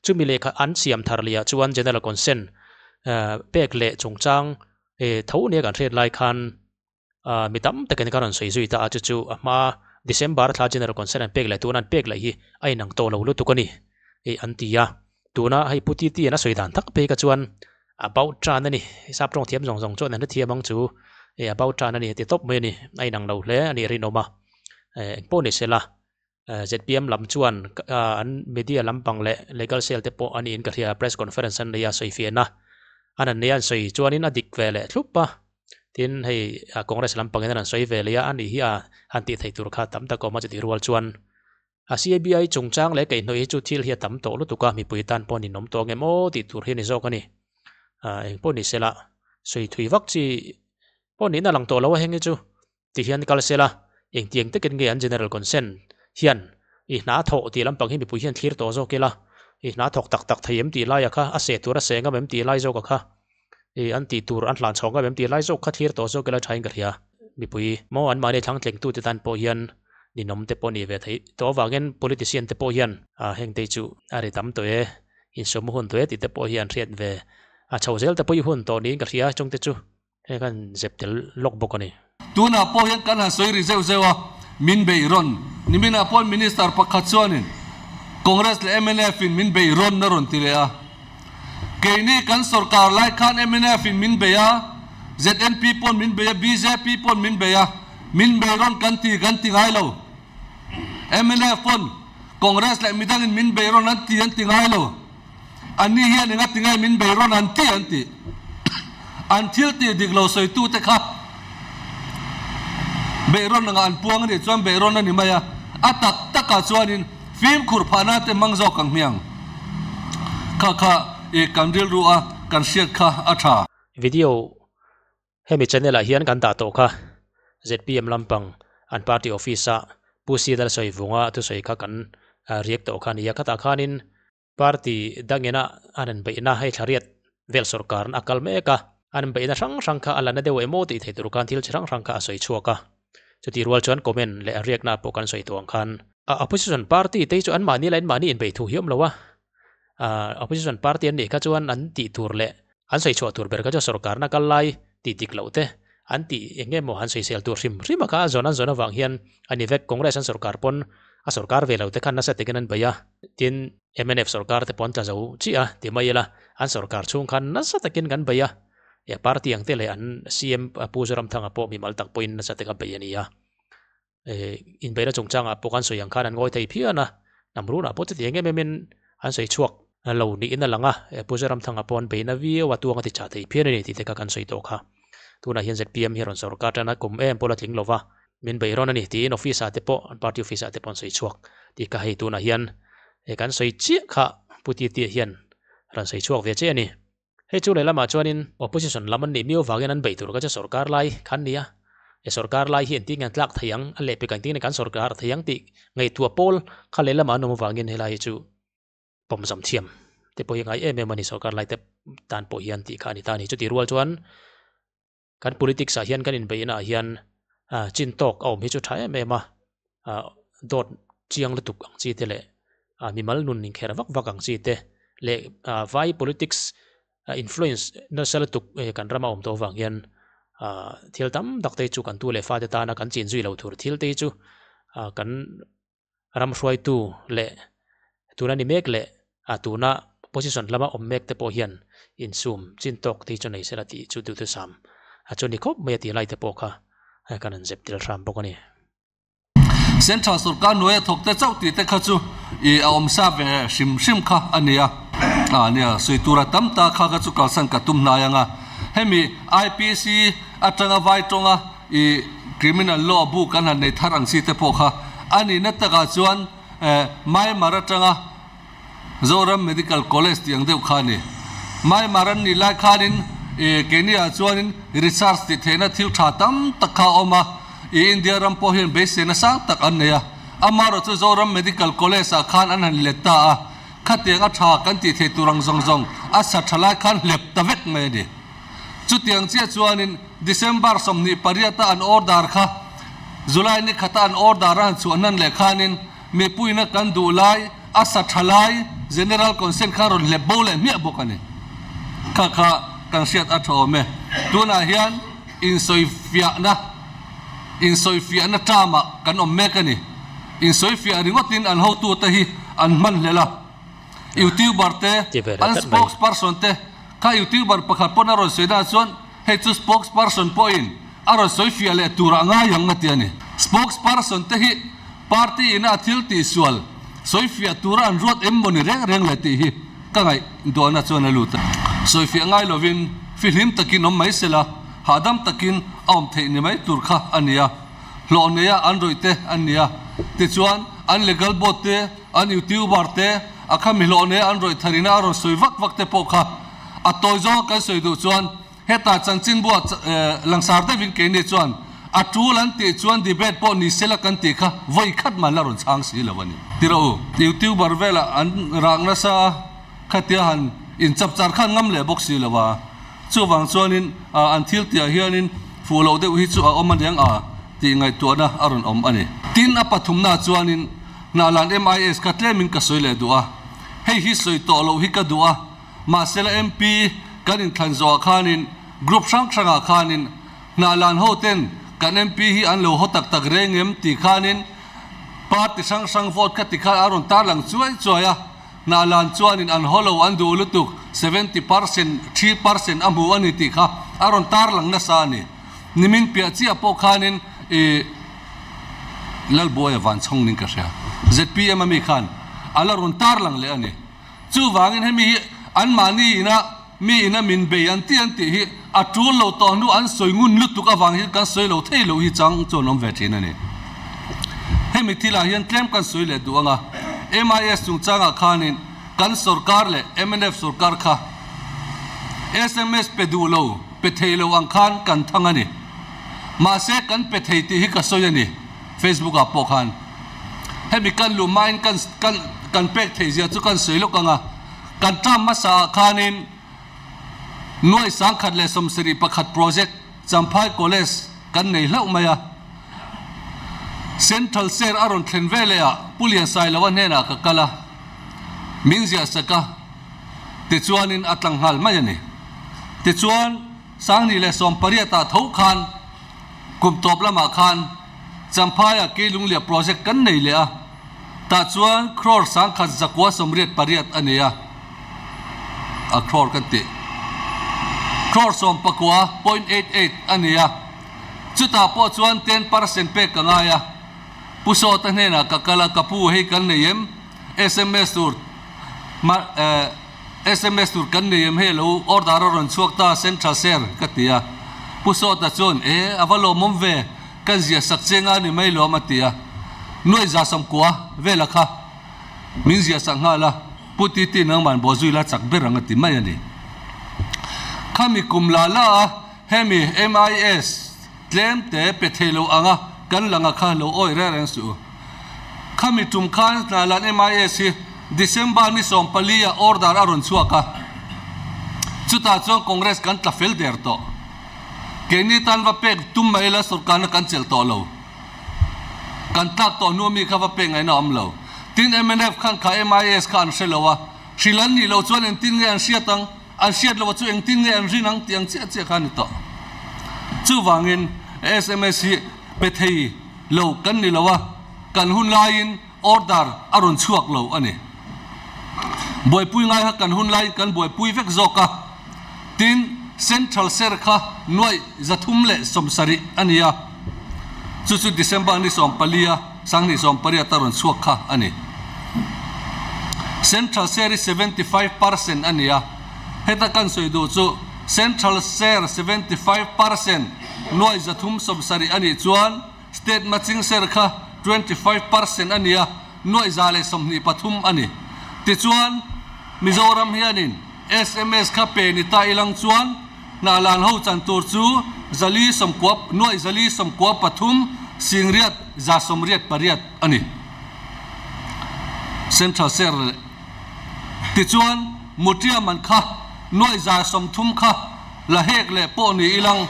Chumi lehkha an siam thar leh ah chuan General Consent pek leh chungchang tho nia kan hriat lai khan Ah, mi tam takin ka rawn sawi zui ta a, chu chu a hma December thla General Consent an pek leh tuna an pek leh hi a inang tawh lo lutuk a ni eh an ti a. Tuna hei Pu Titi an a sawi dan tak phei kha chuan about tan a ni, sap tawng thiam zawng zawng chuan an hrethiam ang chu eh about tan a ni a ti tawp mai a ni, a inang lo hle a nih rinawm a. Eh engpawh ni sela zpm lam chuan an media lampang leh legal cell te pawh a niin ka hria press conference an nei a sawi fiahna an han nei a an sawi chuanin a dik ve leh thlup a tin hei congress lampangin an han sawi ve leh a ani hi a han tih theih tur kha tam tak a awm a chutih rual chuan a CBI chungchang leh kaihhnawih hi chu thil hi a tam tawh lutuk a mipui tan pawh a ninawm tawh ang em aw tih tur hi a ni zawk a ni engpawh ni sela sawi thui vak chi pawh nihna lang tawh lo a heng hi chu. Ti hian kal sela, engtiang takin nge an General Consent hian i hna thawh tih lampang hi mipui hian thlir tawh zawk ila, i hna thawk tak tak thei em tih laia kha, a seh tur a seh ngam em tih lai zawka kha, i an tih tur an hlan chhawk ngam em tih lai zawk kha thlir tawh zawk ila thain ka hria. Mipui maw anmahni thlangtlengtute tan pawh hian ninawm te pawh ni ve thei tawh avangin politician te pawh hian heng te chu a ri tam tawh e, insawm hun tawh e tih te pawh hi an hriat ve a chho zel te pawh i hun tawh niin ka hria chungte chu. Hei kan zep tel lawk bawk a ni. Tunah pawh hian kan han sawi ri zeuh zeuh a, min beih rawn. Niminah pawh Minister pakhat chuanin Congress leh mnf in min beih rawn a rawn ti leh a. Keini kan sorkar lai khan mnf in min bei a, ZNP pawn min bei a, bjp pawn min bei a, min bei rawn kan ti kan ti ngai lo. Mnf pawn Congress leh midangin min bei rawn an ti an ti ngai lo. Anni hian enga ti nge min bei rawn an ti an ti. An thil tih dik lo sawitute kha bei rawn anga an puang a nih chuan bei rawn a ni mai a, a tak takah chuanin fimkhur phahna te hmang zawk ang hmiang. Kha kha i kan rilru a kan hriat kha a tha. Video Hemi channel ah hian kan dah tawh kha zpm lampang an party office a Pu Sidal sawi vunga thusawi kha kan react tawh kha a ni a, khatah khanin party dangin a an han beihna hei thlariat vel sorkar a kal mek a, an beihna hrang hrang kha a la na deuh emaw tih theih tur khan thil chi hrang hrang kha a sawi chhuak a, chutih rual chuan comment leh a react na pawh kan sawi tawh ang khan. Opposition party te hi chu anmahni la inmahni inbeih thu hi awm lo a, Opposition party an nih kha chuan an tih tur leh an sawi chhuah tur ber kha chu sorkarna kal lai tih dik loh te an tih eng nge maw han sawisel tur hrim hrim a kha a zawn an zawn avang hian a ni vek. Congress an sorkar pawn a sorkar ve lo te khan nasa takin an bei a, tin mnf sorkar te pawh an tla zo chiah a ti mai ila an sorkar chhung khan nasa takin kan bei a, e party ang te leh an CM Pu Zoramthanga pawh mimal tak pawhin nasa taka bei a ni a. Inbeihna chungchangah pawh kan sawi ang khan an ngawi thei phian a, hnam runah pawh chutiang em emin an sawi chhuak lo niin a lang a, Pu Zoramthanga pawh an beihna viau a tuang a ti chah thei phian a ni tih te kha kan sawi tawh kha. Tunah hian zpm hi a rawn sorkar tan a, kum em pawh la tling lova min beih rawn a ni tiin office ah te pawh an party office ah te pawh an sawi chhuak tih kha hei tunah hian kan sawi chiah kha Pu Titia hian rawn sawi chhuak ve che a ni. Hei chu lehlamah chuanin opposition lam an nih miau vangin an bei tur ka che sorkar lai khan nia. He sorkar lai hi engtin nge an tlak thei ang, a lehpek engtin nge kan sorkar thei ang tih ngaihtuah pawl kha lehlamah an awm avangin helai hi chu pawmzam thiam te pawh hi a ngai em em a ni sorkar lai te tan pawh hian tih kha a ni ta a ni. Chutih rual chuan kan politics ah hian kan inbeihna ah hian chin tawk a awm hi chu tha em em a, dawt chiang lutuk ang chi te leh mimal nun inkher vak vak ang chi te leh vai politics influence nasa lutuk kan rama awm tawh avang hian. Thil tam tak te chu kan tu leh fate tana kan chin zui lo tur thil te chu kan ram hruaitu leh tuna ni mek leh a tuna opposition lama awm mek te pawh hian insum chin tawk te chu nei sela tih chu duhthusam a chu ni khawp mai a tih lai te pawh kha kan han zep tel hram bawk a ni. Central sorkar hnuaia thawk te chauh tih te kha chu i a awm sa ve hrim hrim kha a nia. A nia, sawi tura tam ta kha kha chu kalsan ka tum hnai ang a. Hemi IPC atanga vai tawnga i criminal law bu kan han nei thar ang chi te pawh kha a nihna takah chuan Myanmar atanga Zoram Medical College tih ang deuh kha a ni. Myanmar an nih lai khanin keini ah chuanin research tih theihna thil tha tam tak kha a awm a, i India ram pawh hian beiseina sang tak an nei a. Amaherawhchu chu Zoram Medical College ah khan an han let ta a, khatiang a tha kan tih theih tur ang zawng zawng a sa tha lai khan hlep ta vek mai a ni. Chutiang chiah chuanin December 28 a an order kha July ni khata an order a han chhuah hnan leh khanin Mipuina kan duh lai, a sa tha lai, General Consent kha rawn hlep bo leh hmiah bawk a ni. Kha kha kan hriat a tha awm e. Tunah hian insawifiahna, insawifiahna term-ah kan awm mek a ni. Insawifiah ringawtin an hotute hi an hman hlel a. Youtuber te, an spokesperson te, kha youtuber pakhat pawn a rawn sawi dan chuan hei chu spokesperson pawhin a rawn sawi fiah leh tur ah ngai ang a ti a ni. Spokesperson te hi party ina a thil tihsual sawi fiah tura an ruat em mawni reng reng le tih hi ka ngaih duahna chuan a lut a. Sawi fiah ngai lovin fihlim takin awm mai sela, hahdam takin a awm theih ni mai tur kha a ni a. Hlawh neia an rawih te an ni a. Tichuan an legal board te, An youtuber te a kha mi hlawh nen an rawih tharina a rawn sawi vak vak te pawh kha a tawi zawng a kan sawi duh chuan heta chanchinbua langsar deuhin keini chuan a tul an tih chuan debate pawh ni sela kan tih kha vawi khat man la rawn chhang si lo a ni. Tiraw u, youtuber velah an rak nasa a, khatia han inchap char khan ngam leh bawk si lo a, chuvang chuanin an thil tihah hianin fuh loh deuh hi chu a awm aniang a tih ngaihtuahna a rawn awm a ni. Tin, a pathumnaah chuanin Hnahlan MIS kha tlemin ka sawi leh duh a, hei hi sawi tawh loh hi ka duh a, mahsela MP kan inthlan zawhah khanin group hrang hrangah khanin Hnahlan ho ten kan MP hi an lo haw tak tak reng em tih khanin party hrang hrang vote kha tikhan a rawn tarlang chuai chuai a, Hnahlan chuanin an haw lo an duh lutuk 70% 3% a hmu a ni tih kha a rawn tarlang nasa a ni. Nimin piah chiah pawh khanin i Lalbuaia van chhawng ning ka hria. Zpm a mi khan a la rawn tarlang leh a ni. Chuvangin hemi hi anmahni ina mi ina min bei an ti an tih hi a tul lo tawh hnu an sawi ngun lutuk avang hi kan sawi lo thei lo hi chang chuan awm ve thin a ni. Hemi thilah hian tlem kan sawi leh duh ang a, MIS chungchangah khanin kan sorkar leh mnf sorkar kha sms pe duh lo, Pe thei lo ang khan kan thang a ni. Mahse kan pe thei tih hi ka sawi a ni Facebook ah pawh khan. Hemi kan luh hmain kan kan kan pek theih zia chu kan sawi lawk ang a. Kan term hmasa ah khanin nuai 1071 project Champhai College kan nei hlauh mai a. Central Share a rawn thlen veleh ah Pu Liansailova hnenah ka kal a, min ziah sak a. Tichuanin a tlang nghal mai a ni. Tichuan, 2018 ah tho khan kum tawp lamah khan Champhaia Keilunglia project kan nei leh a, tah chuan crore 1188 a nei a, a crore kan tih crore 19.88 a nei a, chutah pawh chuan 10% pek ka ngai a, Pu Sawta hnenah ka kal a, ka pu hei kan nei em? Sms tur sms tur kan nei em hei lo order a rawn chhuak ta central share ka ti a Pu Sawta chuan e a va lawmawm ve kan ziah sak che nga ni mai lawm a ti a nuai za sawmkua vela kha min ziah sak nghal a Pu Titi nangman bawhzui la chak ber ang a ti mai a ni. Khami kum la la a hemi MIS Tlem te pe thei lo anga kan langa kha lo awih reng reng suh u. Khami tum khan Hnalan MIS hi December ni 14 ah order a rawn chhuak a, chutah chuan Congress kan tla fel der tawh. Keini tan va pek tum mai ila sorkarna kan chelh tawh lo. Kan tlak tawh hnu ami kha va pek ngaihna a awm lo. Tin mnf khan kha MIS kha an hre lo a, hrilh an nih loh chuan engtin nge an hriat ang? An hriat loh chu engtin nge an rin ang tih ang chiah chiah kha a ni tawh. Chuvangin sms hi pe thei lo kan ni lo a, kan hun laiin order a rawn chhuak lo a ni. Buaipui ngai kha kan hun laiin kan buaipui vek zawk a. Tin, Central share kha nuaih 370 a ni a, chu chu December ni sawmpalia sanghnih sawmpariat a rawn chhuak kha a ni. Central share hi 75% a ni a, heta kan sawi duh chu Central share 75% nuaih 370 a nih chuan State matching share kha 25% a ni a, nuaih 123 a ni. Tichuan, Mizoram hianin sms kha pe ni ta ilang chuan Hnahlan ho chan tur chu 490, nuaih 493, singriat 188 a ni. Central share leh tichuan Mutia man kha nuaih 130 kha la hek leh pawh ni ilang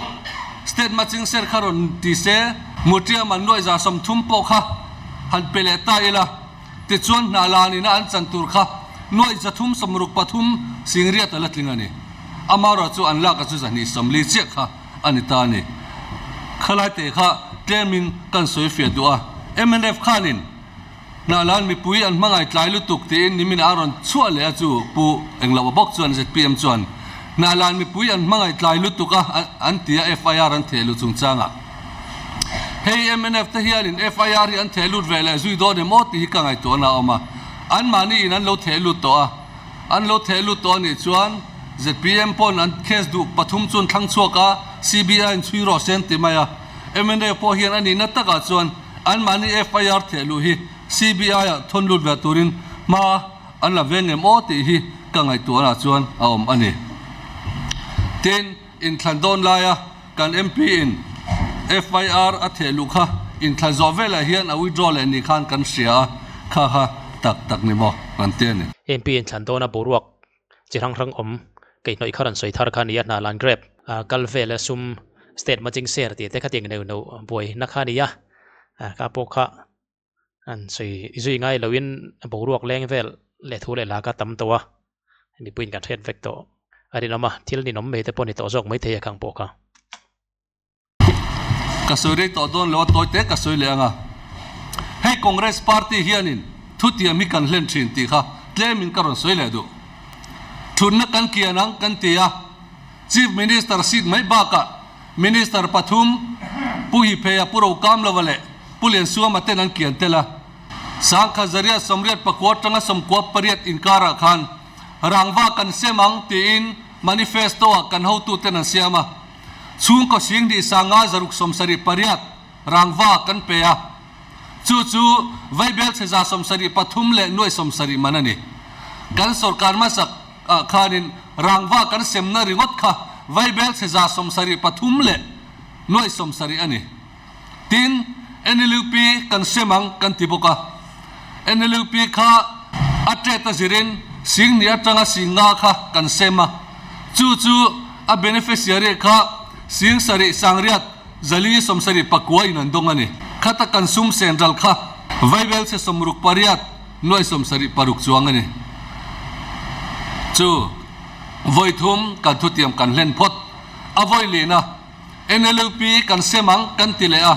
State matching share kha rawn ti se, Mutia man nuaih 130 pawh kha han pe leh ta ila. Tichuan Hnahlan ina an chan tur kha nuaih 363 singriat a la tling a ni. Amaherawhchu an lak a chu 240 chiah kha a ni ta a ni. Khalai te kha tlemin kan sawi fiah duh a, mnf khanin Hnahlan mipui an hmangaih tlai lutuk tiin nimin a rawn chhuah leh a chu Pu Engloh bawk chuan zpm chuan Hnahlan mipui an hmangaih tlai lutuk a an ti a FIR an theh lut chungchangah. Hei mnf te hianin FIR hi an theh lut ve leh zui dawn em aw tih hi ka ngaihtuahna a awm a, anmahni in an lo theh lut tawh a, an lo theh lut tawh a nih chuan zpm pawn an case duh pathum chu an thlang chhuak a, CBI in chhui rawh se an ti mai a, mnf pawh hian a nihna takah chuan anmahni FIR theh luh hi CBI ah thawn lut ve turin hma an la veng em aw tih hi ka ngaihtuahna chuan a awm a ni. Tin, inthlan dawn laia kan MP in FIR a theh luh kha inthlan zawh velah hian a withdraw leh ni khan kan hria a, kha kha tak tak ni maw kan ti a ni. MP inthlan dawna boruak chi hrang hrang awm keihnawih kha rawn sawi thar kha a ni a, hna lan grep kal vel a sum state matching share tih te kha tiang neuh neuh buaina kha a ni a, kha pawh kha an sawi zui ngai loin boruak leng vel leh thu leh lak a tam tawh a, mipuiin kan hriat vek tawh a rinawm a, thil ninawm mai te pawh ni tawh zawk maithei a khang pawh kha. Ka sawi rei tawh dawn lo a, tawi te ka sawi leh ang a, hei Congress party hianin thutiam hi kan hlen thin tih kha tlemin ka rawn sawi leh duh. Thutna kan kian ang kan ti a, Chief Minister seat mai bakah Minister pathum Pu Hipheia, Pu Rokamlova leh Pu Liansuama ten an kian tel a. Sangkha Zariat 84 atanga 98 inkarah khan rangva kan sem ang tiin manifesto-ah kan hotuten an siam a. Chhungkaw 10 5 678 rangva kan pe a. Chu chu Vaibel chhe 173 leh nuai 70 man a ni. Kan sorkar hmasak ah khanin rangva kan semna ringawt kha Vaibel chhe 173 leh nuai 70 a ni. Tin, NLUP kan sem ang kan ti bawk a. NLUP kha a tet a zirin 10,000 atanga 5,000 kha kan sem a. Chu chu a beneficiary kha 7,000 sangriat 479 in an dawng a ni. Khata kan sum sen ral kha Vaibel chhe 68 nuai 76 chuang a ni. Chu vawi thum kan thutiam kan hlen phawt a vawi lihna NLUP kan sem ang kan ti leh a,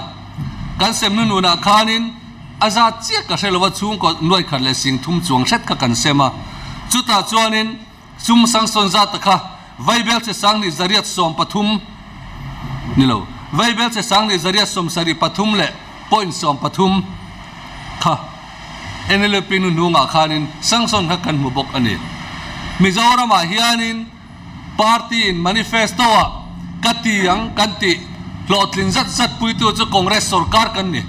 kan sem hnununah khanin a zat chiah ka hre lo a, chhungkaw nuai khat leh 30,000 chuang hret kha kan sem a, chutah chuanin sum sangsawn zata kha Vaibel che 2113 ni lo, Vaibel che 2173 leh point 13 kha NLUP nu hnungah khanin sangsawn kha kan hmu bawk a ni. Mizoramah hianin Party in manifesto ah ka ti ang kan tih hlawhtlin zat zat puitu chu Congress sorkar kan ni.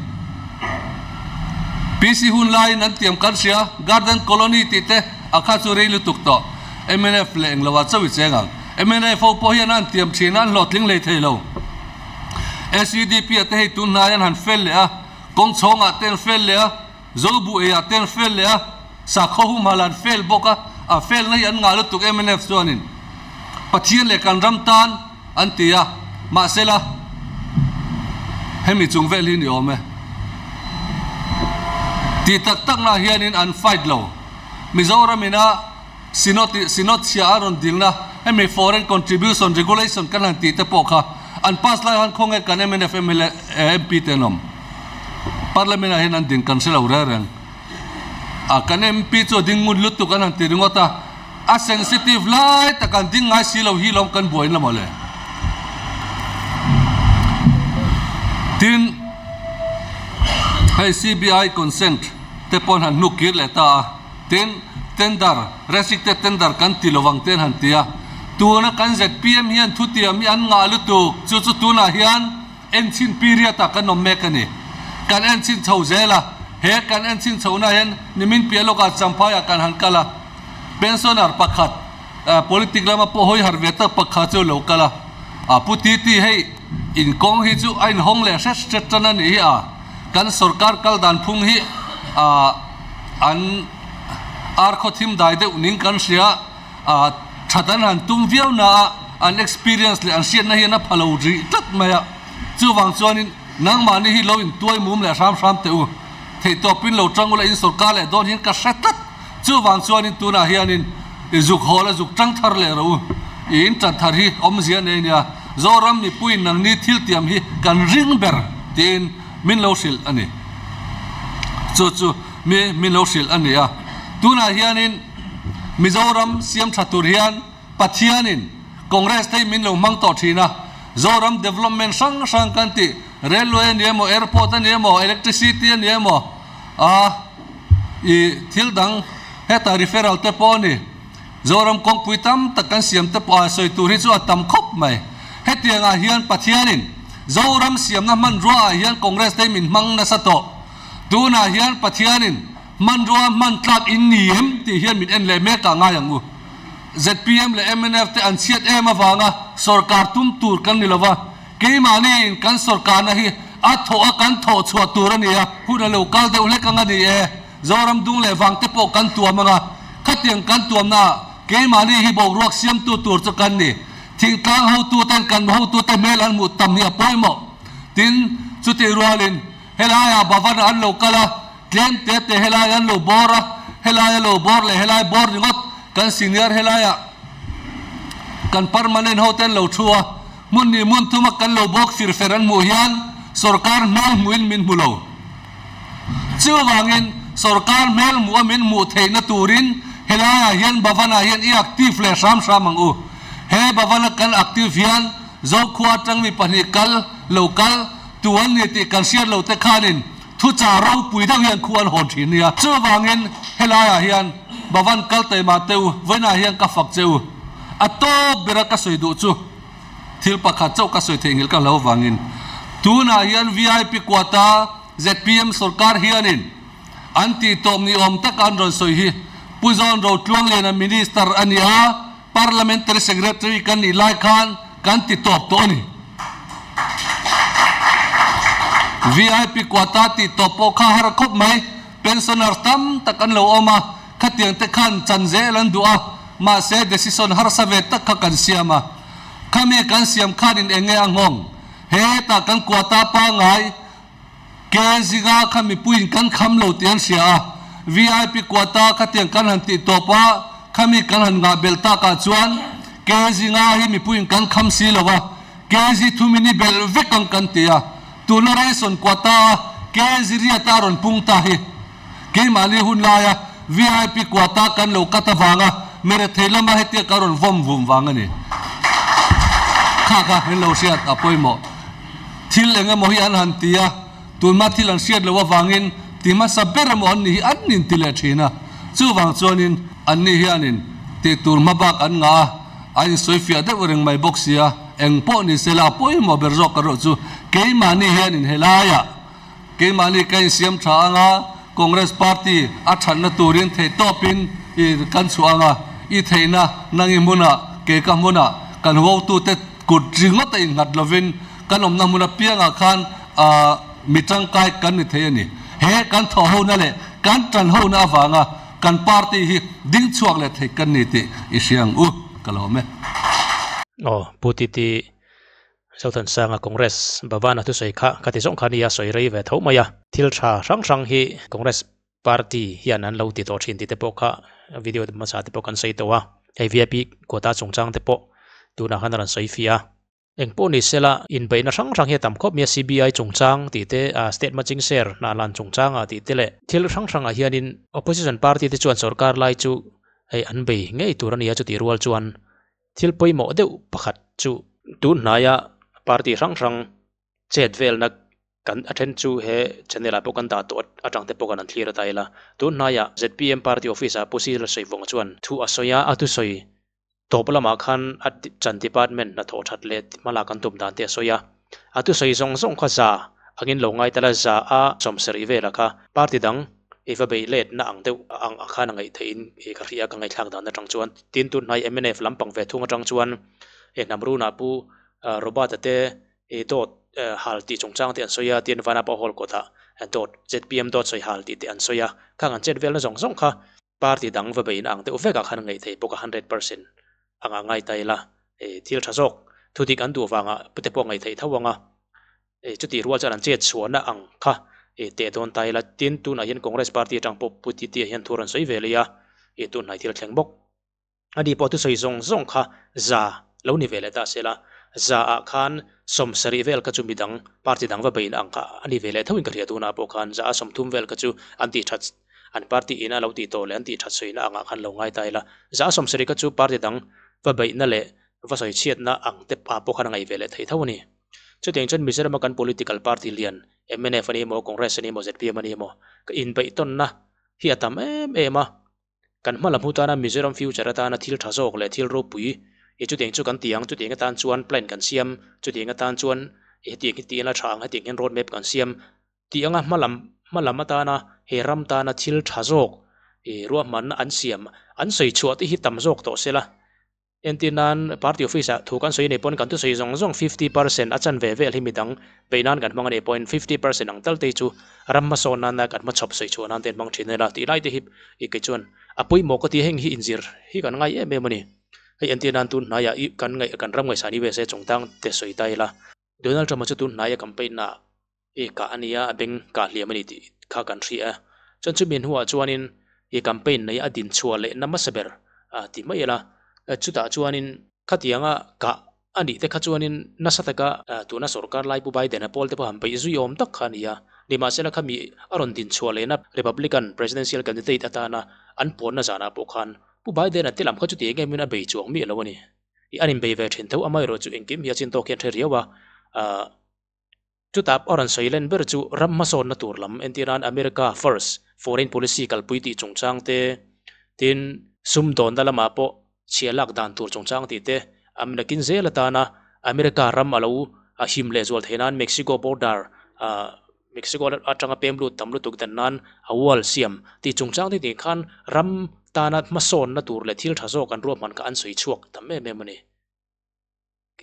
PC hun laiin an tiam kan hria, Garden Colony tih te a kha chu rei lutuk tawh. Mnf leh englo ah chauh i cheng ang. Mnf ho pawh hian an tiam thin a, an hlawhtling hlei thei lo. SEDP ah te hei tun hnai an han fel leh a, kawng chhawng ah te an fel leh a, Zobu ei ah te an fel leh a, sakhaw humhal an fel bawk a, a felna hi an ngah lutuk mnf chuanin Pathian leh kan ram tan an ti a, mahsela hemi chung vel hi ni awm e. Tih tak tak nah hianin an fight lo. Mizoram ina Synod Synod chhia a rawn dilna hemi Foreign Contribution Regulation kan han tih te pawh kha An pass lai han khawnge kan mnf mla MP te an awm. Parliament ah hian an ding kan hre lo reng reng. A kan MP chu a ding ngun lutuk an han ti ringawt a, a sensitive lai tak an ding ngai si lo hi lawm kan buain la mawle. Tin, hei CBI consent te pawh an han hnuk kir leh ta a. Tin, tender, restricted tender kan ti lovang te an han ti a. Tuna kan zpm hian thutiam hi an ngah lutuk, chu chu tunah hian enchhin period ah kan awm mek a ni. Kan enchhin chho zel a, he kan enchhin chhohna hian nimin piah lawkah Champhaiah kan han kal a, pensioner pakhat, politic lama pawh hawi har ve tak pakhat chu lo kal a, a Pu Titi hei inkawng hi chu a inhawng leh hret hret tan a nih hi a. Kan sorkar kal dan phung hi an ar khaw thim dai deuh ning kan hria a, that an han tum viau na a, an experience leh an hriatna hian a pha lo rih tlat mai a. Chuvang chuanin nangmahni hi lo intuai mum leh hram hram teh u. Theihtawpin lo tang ula in sorkar leh dawn hian ka hre tlat. Chuvang chuanin tunah hianin i zuk hawl a zuk tang thar leh rawh u. I in tan thar hi awmzia nei nia. Zoram mipuiin nangni thil tiam hi kan ring ber tiin min lo hrilh a ni. Chu chu mi min lo hrilh a ni a. Tunah hianin Mizoram siam tha tur hian Pathianin Congress te hi min lo hmang tawh thin a. Zoram development hrang hrang kan tih, railway a ni emaw, airport a ni emaw, electricity a ni emaw, a i thil dang heta referral te pawh a ni. Zoram kawngpui tam tak kan siam te pawh a sawi tur hi chu a tam khawp mai. Hetiangah hian Pathianin Zoram siamna hmanrua ah hian Congress te hi min hmang nasa tawh. Tunah hian Pathianin hmanrua hman tlak in ni em tih hian min en leh mek ah ngai ang u. Zpm leh mnf te an chhiat em avanga sorkar tum tur kan ni lova, keimahni in kan sorkarna hi a thawh a kan thawh chhuah tur a ni a, hun a lo kal deuh hlek ang a ni e. Zoram dung leh vang te pawh kan tuam ang a, khatiang kan tuamna ah keimahni hi boruak siamtu tur chu kan ni. Thingtlang hotu ten kan hotute hmel an hmuh tam hi a pawimawh. Tin, chutih rualin helaiah Bhavan ah an lo kal a, tlem te te helai an lo bawr a, helai a lo bawr leh helai bawr ringawt kan senior helaiah kan permanent ho te an lo thu a, hmun nih hmun thuma kan lo bawk fir fer an hmuh hian sorkar hmel hmuhin min hmu lo. Chuvangin sorkar hmel hmuh a min hmuh theihna turin helaiah hian Bhavan-ah hian i active leh hram hram ang u. He Bhavan-a kan active hian Zokhua atang mi pahnih kal lo kal tu an ni tih kan hriat lo te khanin thuchah ropui deuh hian khu an hawn thin nia. Chuvangin helaiah hian Bhavan kal taimah te u, vawiinah hian ka fak che u. A tawp bera ka sawi duh chu. Thil pakhat chauh ka sawi theihnghilh ka hlo vangin tunah hian vip quota zpm sorkar hianin an tih tawp ni awm taka an rawn sawi hi Pu Zawn Rotluangliana Minister a ni a, Parliamentary Secretary kan nih lai khan kan ti tawp tawh a ni. Vip quota tih tawp pawh kha har khawp mai, pensioners tam tak an lo awm a, Khatiang te khan chan zel an duh a, mahse decision harsa ve tak kha kan siam a. Khami kan siam khanin eng nge a nghawng? Hetah kan quota pangai ke zinga kha mipuiin kan kham lo tih an hria a. VIP quota khatiang kan han tih tawp a, khami kan han ngah belh takah chuan ke zinga hi mipuiin kan kham si lo a, ke zi thumin i belh vek ang kan ti a. Tuna ration quota a ke zi riat a rawn pung ta hi. Keimahni hun laia vip quota kan lo cut avanga merethei lama hetia ka rawn vawm vum vang a ni. Kha kha min lo hriat a pawimawh. Thil eng emaw hi an han ti a, tunhma thil an hriat loh avangin ti hmasa ber emaw an ni hi an inti leh thin a. Chuvang chuanin anni hianin tih tur hma bak an ngah a, a insawifiah deuh reng mai bawk sia, eng pawh ni sela a pawimawh ber zawk erawh chu keimahni hianin helaiah Keimahni ka insiam tha ang a, Congress party a thatna turin theih tawpin i kan chhuah ang a, i theihna nang i hmunah, kei ka hmunah, kan hotute kut ringawt a innghat lovin kan awmna hmun apiangah khan mi tangkai kan ni thei a ni. He kan thawhhona leh kan tanhona avanga kan party hi ding chhuak leh thei kan ni tih i hria ang u, ka lawm e. Aw, Pu Titi, Zothansanga Congress Bhavana thusawi kha ka ti zawng kha nia sawi rei ve tho mai a. Thil tha hrang hrang hi Congress party hian an lo ti tawh thin tih te pawh kha video hmasa te pawh kan sawi tawh a. Hei vip quota chungchang te pawh tunah khan a rawn sawi fiah a. Engpawh ni sela inbeihna hrang hrang hi a tam khawp mai a, CBI chungchang tih te, state matching share hna lan chungchang ah tih te leh thil hrang hrang ah hianin opposition party te chuan sorkar lai chu hei an bei ngei tur a ni a, chutih rual chuan thil pawimawh deuh pakhat chu tun hnaia party hrang hrang chet velna kan a then chu he channel ah pawh kan dah tawh atang te pawh kan han thlir a ta ila. Tun hnaiah zpm party office ah Pu Sir Sawivawnga chuan thu a sawi a, a thusawi tawp lamah khan a chan department hnathawh that leh hmalak an tum dan te a sawi a. A thusawi zawng zawng kha za angin lo ngai tala za a sawmsarih velah kha party dang i va beih let na ang deuh ang a khan a ngaih theihin i ka hria ka ngaihthlak dan atang chuan. Tin tun hnai mnf lampang ve thung atang chuan he hnam runah Pu Robert-a te I dawt hal tih chungchang te an sawi a, tin Vanapa Hall kawtah dawt zpm dawt sawi hal tih te an sawi a, khang an chet velna zawng zawng kha party dang va beihna ang deuh vekah khan a ngaih thei bawk a, 100% anga ngai ta ila thil tha zawk thu dik an duh vangah te pawh ngaih theih tho ang a, chutih rual chuan an chet chhuahna ang kha teh dawn ta ila, tin tunah hian Congress party atang pawh Pu Titi-a hian thu a rawn sawi ve leh a, tun hnai thil a thleng bawk. Ani pawh thusawi zawng zawng kha za lo ni ve leh ta se la, za ah khan 70 vel kha chu midang, party dang va beihna ang kha a ni ve leh thoin ka hria tunah pawh khan za a 30 vel kha chu an tih that, an party ina lo tih tawh leh an tih that sawina angah khan lo ngai ta ila, za a 70 kha chu party dang va beihna leh va sawi chhiatna ang te ah pawh khan a ngaih ve leh thei tho a ni. Chutiang chuan Mizorama kan political party lian mnf a ni emaw, Congress a ni emaw, zpm a ni emaw ka inbeihtawnna hi a tam em em a. Kan hma lam hu tana Mizoram future atana thil tha zawk leh thil ropui i chutiang chu kan ti ang, chutiang atan chuan plan kan siam, chutiang atan chuan hetiang hi tih ila tha ang, hetiang hian road map kan siam tih anga hma lam hma lam atana he ram tana thil tha zawk i ruahmanna an siam an sawi chhuah te hi tam zawk tawh se la. Entir nan, party office ah thu kan sawi nei pawn kan thusawi zawng zawng 50% a chan ve vel hi midang peih nan kan hmang a nih pawhin 50% ang tal te hi chu ram hmasawn nana kan hmachhawp sawi chhuah nan te an hmang thin a ni la tih lai te hi i kei chuan a pawimawh ka ti a, heng hi inzir hi kan ngai em em a ni. Hei entir nan tun hnaiah i kan ngaih kan ram ngaihsan USA chungtang te sawi ta ila Donald Trump a chu tun hnaia campaign naah i kah a nia a beng kah hliam a ni tih kha kan hria a, chuan chumi hnuah chuanin i campaign nei a din chhuah leh na hmasa ber a ti mai ila, chutah chuanin khatianga kah a nih te kha chuanin nasa taka tuna sorkar lai Pu Biden-a pawl te pawh han beih zui awm tak kha a ni a, nimahsela khami a rawn din chhuah lehna Republican presidential candidate atana an puanna zanah pawh khan Pu Biden-a te lam kha chuti eng emin a bei chuang miah lo a ni. I an inbei ve thin tho, amaherawh chu engkim hi a chin tawk hian hre riau a, Chutah a rawn sawi len ber chu ram hmasawnna tur lam entirnan America First foreign policy kalpui tih chungchang te, tin sumdawnna lamah pawh chhia lak dan tur chungchang tih te, nakin zel atana America ram a lo him leh zual theih nan Mexico border Mexico atanga pem lut tam lutuk dan nan a wall siam tih chungchang te tih khan ram tana hmasawnna tur leh thil tha zawk an ruahman kha an sawi chhuak tam em em a ni.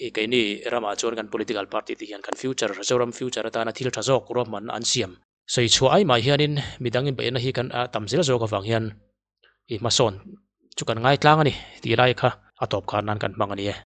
I keini ramah chuan kan political party te hian kan future, Zoram future atana thil tha zawk ruahmanna an siam. Sawi chhuah ai mah hianin midang inbeihna hi kan tam zel zawk avang hian i hmasawn chu kan ngaitlang a ni tih lai kha a tawp khan nan kan hmang a ni e.